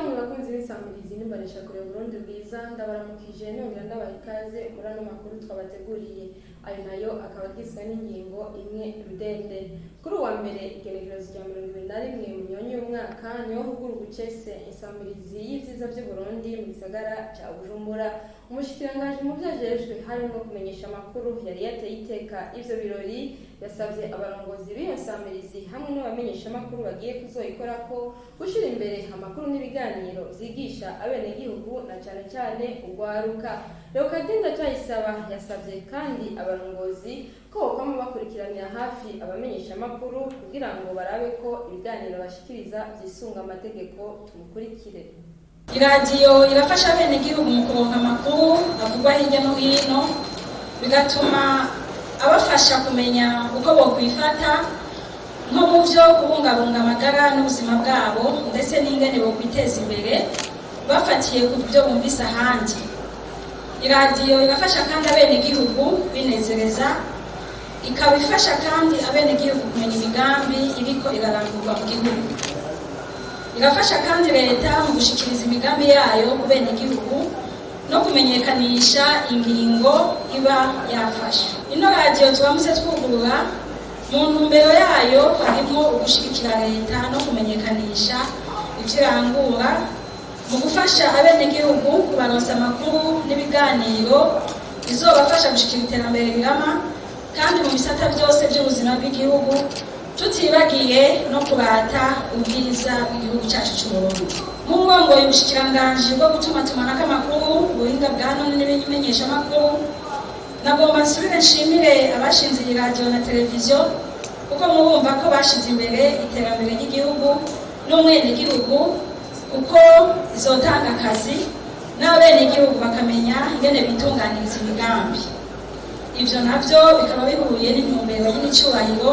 Namwe bakunzi b'insamirizi n'imbonesha kure Burundi Bwiza, ndabaramukije nongera ndabaha ikaze muri ano makuru twabateguriye. Ayo nayo akaba agizwe n'ingingo imwe rudende. Kuri uwa mbere, igenekerezo rya 21 Munyonyo y'umwaka, niho hugururwa icese insamirizi y'ivyiza vy'Uburundi mu gisagara ca Bujumbura. Umushikiranganji mu vyo ajejwe harimwo kumenyesha amakuru yari yateye iteka ivyo birori, yasavye abarongozi b'iyo nsamirizi hamwe n'abamenyeshamakuru bagiye kuzoyikorako gushira imbere amakuru n'ibiganiro vyigisha abenegihugu, na cane cane urwaruka. Leokadi Ndacayisaba yasavye kandi abarongozi ko bokwama bakurikiranira hafi abamenyeshamakuru kugira ngo barabe ko ibiganiro bashikiriza vyisunga amategeko. Tumukurikire. Iradiyo irafasha abenegihugu mu kuronka amakuru avugwa hirya no hino, bigatuma abafasha kumenya uko bokwifata nko mu byo kubungabunga amagara n'ubuzima bwabo, ndetse n'ingene bokwiteza imbere bafatiye ku byo bumvise ahandi. Iradiyo irafasha kandi abenegihugu binezereza, ikaba ifasha kandi abenegihugu kumenya imigambi iriko irarangurwa mu gihugu. Irafasha kandi leta mu gushikiriza imigambi yayo ku benegihugu no kumenyekanisha ingingo iba yafashwe. Ino radiyo tubamutse twugurura, mu ntumbero yayo harimo ugushigikira leta no kumenyekanisha ivyo irangura mu gufasha abenegihugu kubaronsa amakuru n'ibiganiro bizobafasha gushikira iterambere rirama kandi mu bisata byose by'ubuzima bw'igihugu, tutibagiye no kurata ubwiza bw'igihugu cyacu cy'Uburundi. Nk'urongoye ubushikiranganji bwo gutumatumanako amakuru, ubuhinga bwa none n'ibimenyeshamakuru, nagomba nsubire nshimire abashinze iyi radiyo na televiziyo, kuko murumva ko bashize imbere iterambere ry'igihugu n'umwenegihugu, kuko izotanga akazi n'abenegihugu bakamenya ingene bitunganiriza imigambi. Ibyo nabyo bikaba bihuye n'intumbero y'icubahiro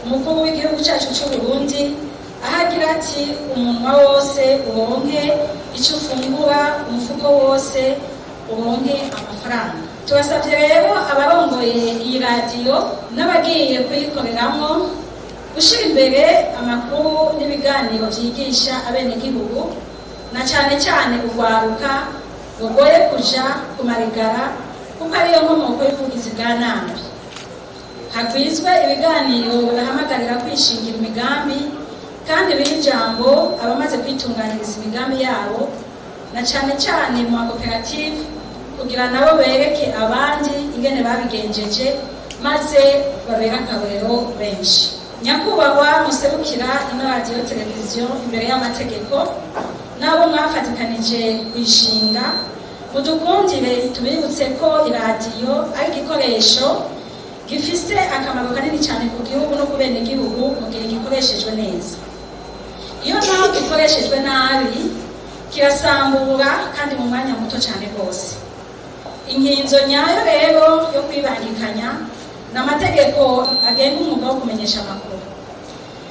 umukuru w'igihugu cyacu cy'u Burundi, aho agira ati: "Umunwa wose uronke icyo ufungura, umufuko wose uronke amafaranga." Tubasabye rero abarongoye iyi radiyo n'abagiye kuyikoreramo gushyira imbere amakuru n'ibiganiro byigisha abenegihugu, na cyane cyane urwaruka rugoye kuja ku marigara, kuko ariyo nkomoko y'ubugizi bwa nabi. Hagwizwe ibiganiro bibahamagarira kwishingira imigambi, kandi biha ijambo abamaze kwitunganiriza imigambi yabo, na cyane cyane mu makoperative, kugira nabo bereke abandi ingene babigenjeje, maze babere akarorero benshi. Nyakubahwa muserukira ino radiyo televiziyo imbere y'amategeko n'abo mwafatikanije kuyishinga, mudukundire tubibutse ko iradiyo ari igikoresho gifise akamaro kanini cyane ku gihugu no ku benegihugu mu gihe gikoreshejwe neza. Iyo naho gikoreshejwe nabi, kirasambura kandi mu mwanya muto cyane rwose. Inkinzo nyayo rero yo kwibangikanya ni amategeko agenga umwuga wo kumenyesha amakuru.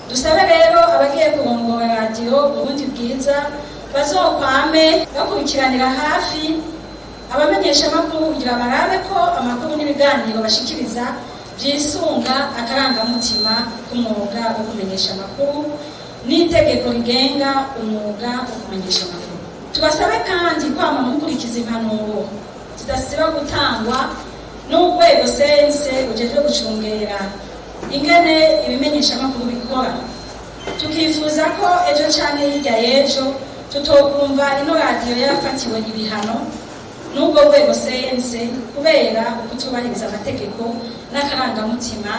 Dusabe rero abagiye kurongora Radiyo Burundi Bwiza bazokwame bakurikiranira hafi abamenyeshamakuru, kugira barabe ko amakuru n'ibiganiro bashikiriza byisunga akarangamutima k'umwuga wo kumenyesha amakuru n'itegeko rigenga umwuga wo kumenyesha amakuru. Tubasabe kandi kwama mukurikiza impanuro zidasiba gutangwa n'urwego CNC rujejwe gucungera ingene ibimenyeshamakuru bikora. Tukifuza ko ejo canke hirya y'ejo tutokumva ino radiyo yarafatiwe ibihano n'ubwo rwego CNC kubera ukutubahiriza amategeko n'akarangamutima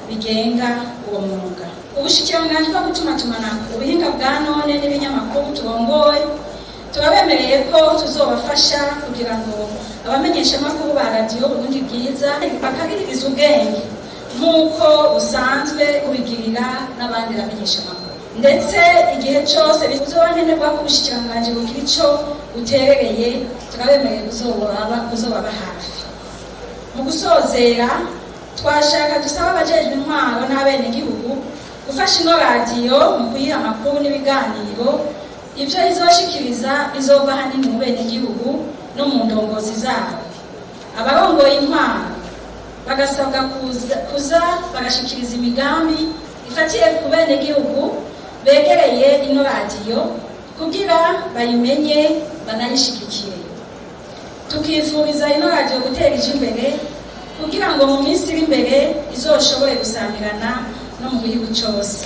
bigenga uwo mwuga. Ubushikiranganji bwo gutumatumanako, ubuhinga bwa none n'ibinyamakuru turongoye, turabemereye ko tuzobafasha kugira ngo abamenyeshamakuru ba Radiyo Burundi Bwiza bakaririza ubwenge nk'uko usanzwe ubigirira n'abandi bamenyeshamakuru, ndetse igihe cyose bizoba nkenerwa ko ubushikiranganji bugira ico buterereye, turabemereye kuzobaba hafi. Mu gusozera, twashaka dusaba abajejwe intwaro n'abenegihugu gufasha ino radiyo mu kuyiha amakuru n'ibiganiro. Ivyo izoshikiriza bizova hanini mu benegihugu no mu ndongozi zabo. Abarongoye intwaro bagasabwa kuza bagashikiriza imigambi ifatiye ku benegihugu begereye ino radiyo. Kugira bayimenye banayishigikire. Tukifuriza ino radiyo gutera ije imbere kugira ngo mu minsi iri imbere izoshobore gusamirana no mu gihugu cyose.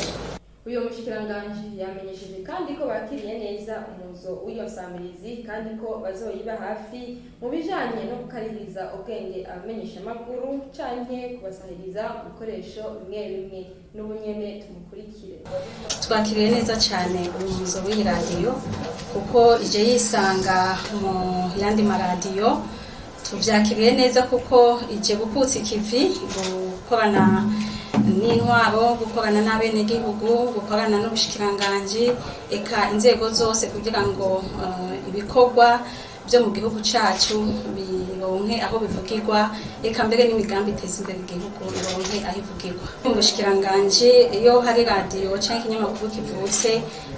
Uyo mushikiranganji yamenyesheje kandi ko bakiriye neza umuzo w'iyo nsamirizi, kandi ko bazoyiba hafi mu bijanye no gukaririza ubwenge abamenyeshamakuru canke kubasahiriza mu bikoresho bimwe bimwe. N'ubunyene tumukurikire. Twakiriye neza cyane umuzo w'iyi radiyo kuko ije yisanga mu yandi maradiyo. Tubyakiriye neza kuko ije gukutsa ikivi, gukorana n'intwaro, gukorana n'abenegihugu, gukorana n'ubushikiranganji, eka inzego zose, kugira ngo ibikorwa byo mu gihugu cyacu bironke aho bivugirwa, eka mbere n'imigambi iteza imbere igihugu ironke aho ivugirwa. Mu bushikiranganji, iyo hari radiyo cyangwa ikinyamakuru kivutse,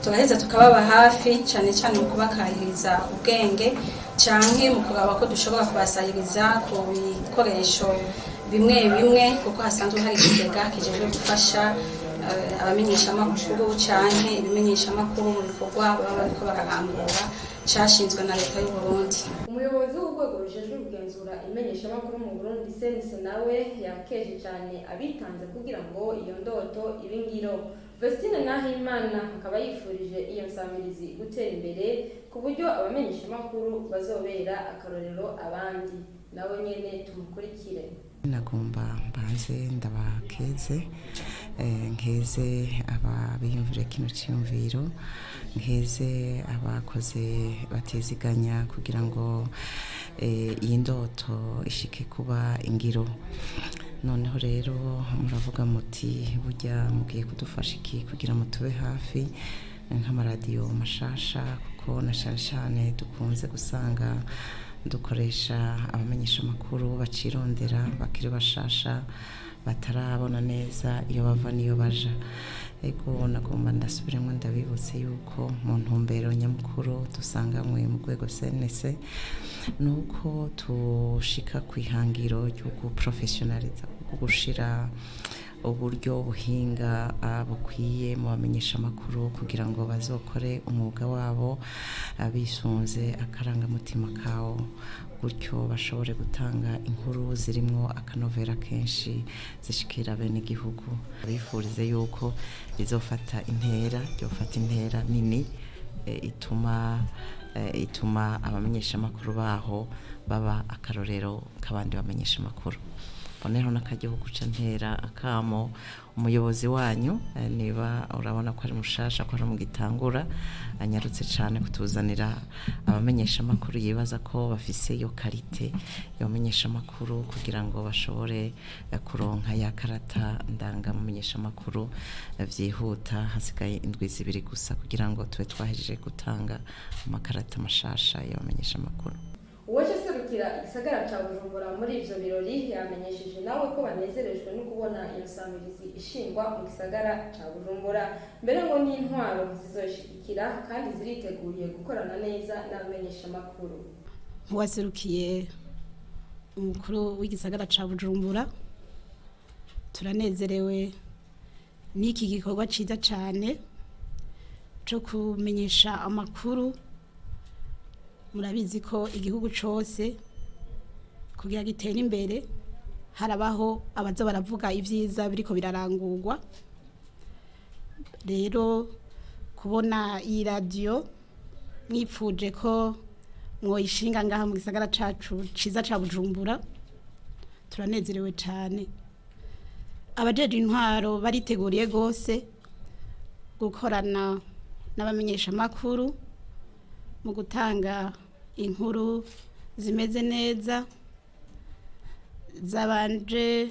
turaheza tukababa hafi, cyane cyane mu kubakahiriza ubwenge canke mu kuraba ko dushobora kubasahiriza ku bikoresho bimwe bimwe, kuko hasanzwe hari ikigega kijejwe gufasha abamenyeshamakuru canke ibimenyeshamakuru mu bikorwa baba bariko bararangura, cashinzwe na Leta y'u Burundi. Umuyobozi w'urwego rujejwe kugenzura imenyeshamakuru mu Burundi, CNC, nawe yakeje cyane abitanze kugira ngo iyo ndoto ibe ingiro. Vestine Nahimana akaba yifurije iyo nsamirizi gutera imbere ku buryo abamenyeshamakuru bazobera akarorero abandi. Nawe nyene tumukurikire. Nagomba mbanze ndabakeze, nkeze ababiyumvire kino cyiyumviro, nkeze abakoze batiziganya kugira ngo iyi ndoto ishike kuba ingiro. Noneho rero muravuga muti burya mugiye kudufasha iki kugira mutube hafi nk'amaradiyo mashasha, kuko na cyane cyane dukunze gusanga dukoresha abamenyesha amakuru bacirondera, bakiri bashasha, batarabona neza iyo bava n'iyo baja. Ego, nagomba ndasubiremo ndabibutse yuko mu ntumbero nyamukuru dusanganywe mu rwego CNC nuko tushika ku ihangiro ryo guprofessionaliza, gushira uburyo buhinga bukwiye mu bamenyesha amakuru kugira ngo bazokore umwuga wabo bisunze akarangamutima kawo, gutyo bashobore gutanga inkuru zirimwo akanovera kenshi zishikira bene igihugu. Bifurize yuko rizofata intera, ryofata intera nini ituma abamenyeshamakuru baho baba akarorero k'abandi bamenyesha amakuru. Boneho n'akaryo ko guca ntera akamo umuyobozi wanyu, niba urabona ko ari mushasha, ko ari mu gitangura, anyarutse cyane kutuzanira abamenyesha amakuru yibaza ko bafise iyo qualité yomenyesha amakuru, kugira ngo bashobore kuronka ya karata ndanga mumenyesha amakuru vyihuta. Hasigaye indwi 2 gusa kugira ngo tube twahejeje gutanga amakarata mashasha y'abamenyesha amakuru. Uwaje aserukira igisagara ca Bujumbura muri ivyo birori yamenyesheje nawe ko banezerejwe no kubona iyo nsamirizi ishingwa mu gisagara ca Bujumbura, mbere ngo n'intwaro zizoshigikira kandi ziriteguye gukorana neza n'abamenyeshamakuru. Nk'uwaserukiye umukuru w'igisagara ca Bujumbura, turanezerewe n'iki gikorwa ciza cane co kumenyesha amakuru. Murabizi ko igihugu cose kugira gitere imbere harabaho abaza baravuga ibyiza biriko birarangurwa. Rero kubona iyi radiyo mwipfuje ko mwoyishinga ngaha mu gisagara cacu ciza ca Bujumbura, turanezerewe cane. Abajeje intwaro bariteguriye gose gukorana n'abamenyeshamakuru mu gutanga inkuru zimeze neza, zabanje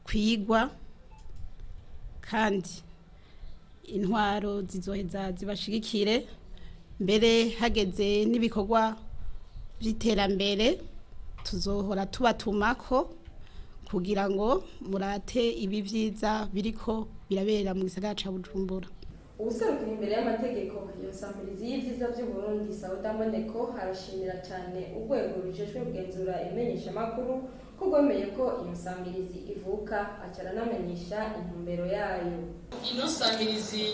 kwigwa, kandi intwaro zizoheza zibashigikire. Mbere hageze n'ibikorwa by'iterambere, tuzohora tubatumako kugira ngo murate ibi vyiza biriko birabera mu gisagara ca Bujumbura. Uwuserukira imbere y'amategeko iyo nsamirizi y'ivyiza vy'Uburundi, Sauda Mboneko, arashimira cyane urwego rujejwe kugenzura imenyeshamakuru ko rwemeye ko iyo nsamirizi ivuka, aca aranamenyesha intumbero yayo. Ino samirizi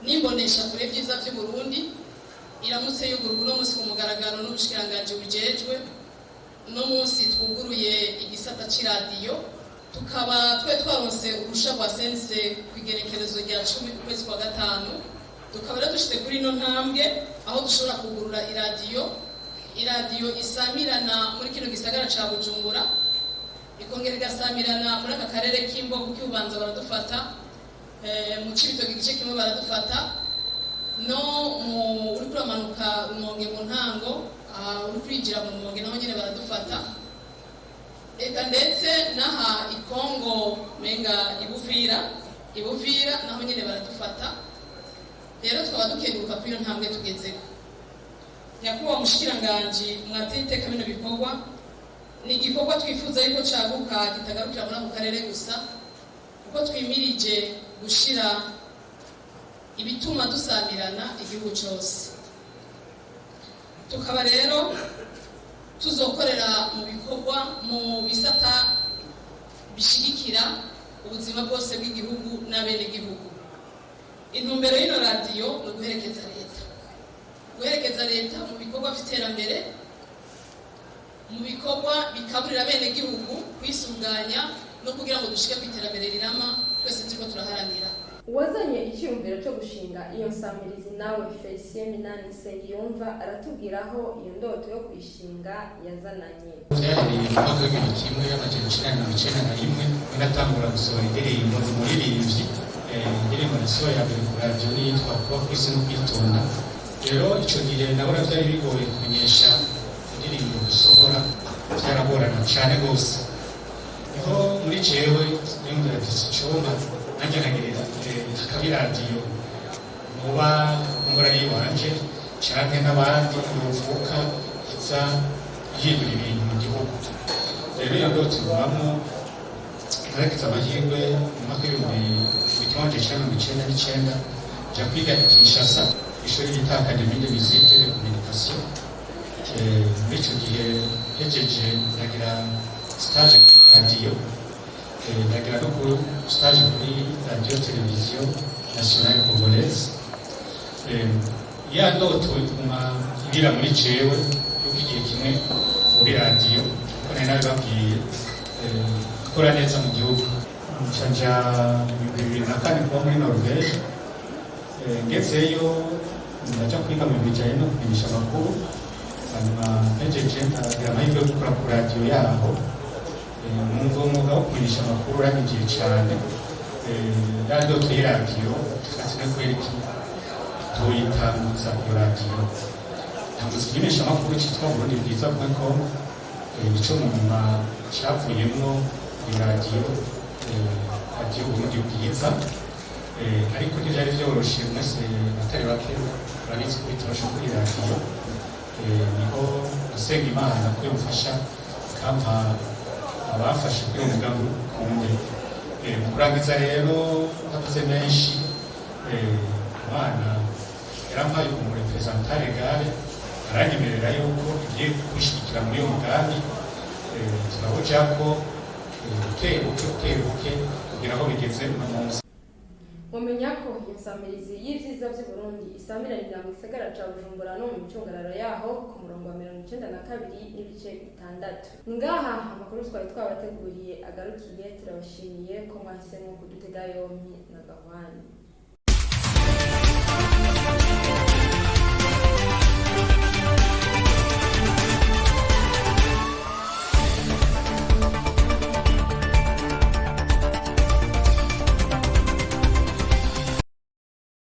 N'imboneshakure Vyiza vy'Uburundi iramutse yugururwa uno munsi ku mugaragaro n'ubushikiranganji bujejwe. Uno munsi twuguruye igisata c'iradiyo, tukaba twe twaronse uruhusha rwa CNC ku igenekerezo rya 10 ukwezi kwa gatanu. Tukaba rero dushitse kuri ino ntambwe aho dushobora kugurura iradiyo isamirana muri kino gisagara ca Bujumbura, ikongera igasamirana muri aka karere k'Imbo, kuko Ubanza baradufata, mu Cibitoke igice kimwe baradufata, no mu uriko uramanuka Rumonge mu ntango, uriko urinjira mu Rumonge naho nyene baradufata, eka ndetse n'aha Ikongo menga Ibuvira naho nyene baradufata. Rero tukaba dukenguruka kuri iyo ntambwe tugezeko. Nyakubahwa mushikiranganji, mwateye iteka bino bikorwa. Ni igikorwa twifuza yuko caguka, kitagarukira muri ako karere gusa, kuko twimirije gushira ibituma dusamirana igihugu cose. Tukaba rero tuzokorera mu bikorwa mu bisata bishigikira ubuzima bwose bw'igihugu n'abenegihugu. Intumbero y'ino radiyo ni uguherekeza leta, guherekeza leta mu bikorwa vy'iterambere, mu bikorwa bikaburira abenegihugu kwisuganya no kugira ngo dushike ku iterambere rirama twese turiko turaharanira. Uwazanye icyiyumviro cyo gushinga iyo nsamirizi nawe, Felicien Minani Nsengiyumva, aratubwira aho iyo ndoto yo kuyishinga yazananye. Byahereye mu mwaka w'1991, natangura gusohora indirimbo ndi umuririmbyi. Indirimbo nasohoye ya mbere ku radiyo niyitwa "Kuba ku Isi no Kwitonda". Rero icyo gihe nabona byari bigoye kumenyesha indirimbo, gusohora byaragorana cyane rwose. Niho muri jewe nimvira ati icumba nanjye nkagirira akabiradiyo muba kumbura ari iwanje canke n'abandi yovuka iza ihindura ibintu mu gihugu. Rero iyo ndoto ivamwo. Naragize amahirwe mu mwaka w'1999 nja kwiga i Kinshasa, ishuri bita Académie de Musique et de Communication. Muri ico gihe hejeje ndagira stage kuri radiyo, ndagira no kuri stage kuri Radio Télévision Nationale Congolaise. Ya ndoto iguma ibira muri jewe yuko igihe kimwe muri radiyo, kuko nari nabibabwiye, gukora neza mu gihugu. Nca nja mu 2004 kuba muri Norvège. Ngezeyo ndaja kwiga mu bintu bijanye no kumenyesha amakuru. Hanyuma mpejeje ndagira amahirwe yo gukora ku radiyo yaho. Numva umwuga wo kumenyesha amakuru uranyinjiye cane. Ya ndoto y'iradiyo ati no kubera iki tuyitanguza iyo radiyo, tanguza ikimenyesha amakuru cyitwa Burundi Bwiza.com. Nico mu nyuma cavuyemwo iyo radiyo, Radiyo Burundi Bwiza. Ariko ntivyari vyoroshe, mwese atari bake urabizi ko bitoroshe kuri radiyo. Niho nasenga Imana ko yomfasha ikampa abafashe kuri uwo mugambi ukunde. Mu kurangiza rero nakoze menshi, Imana yarampaye umu représentant légal, aranyemerera yuko igiye kunshyigikira muri uwo mugambi. Turawujako buke buke buke buke kugira aho bigeze uno munsi. Mumenya ko insamirizi y'Ivyiza vy'Uburundi isamiranira mu gisagara ca Bujumbura no mu micungararo yaho ku murongo wa 92.6. Ngaha amakuru twari twabateguriye agarukiye. Turabashimiye ko mwahisemo kudutega yompi na gahwani.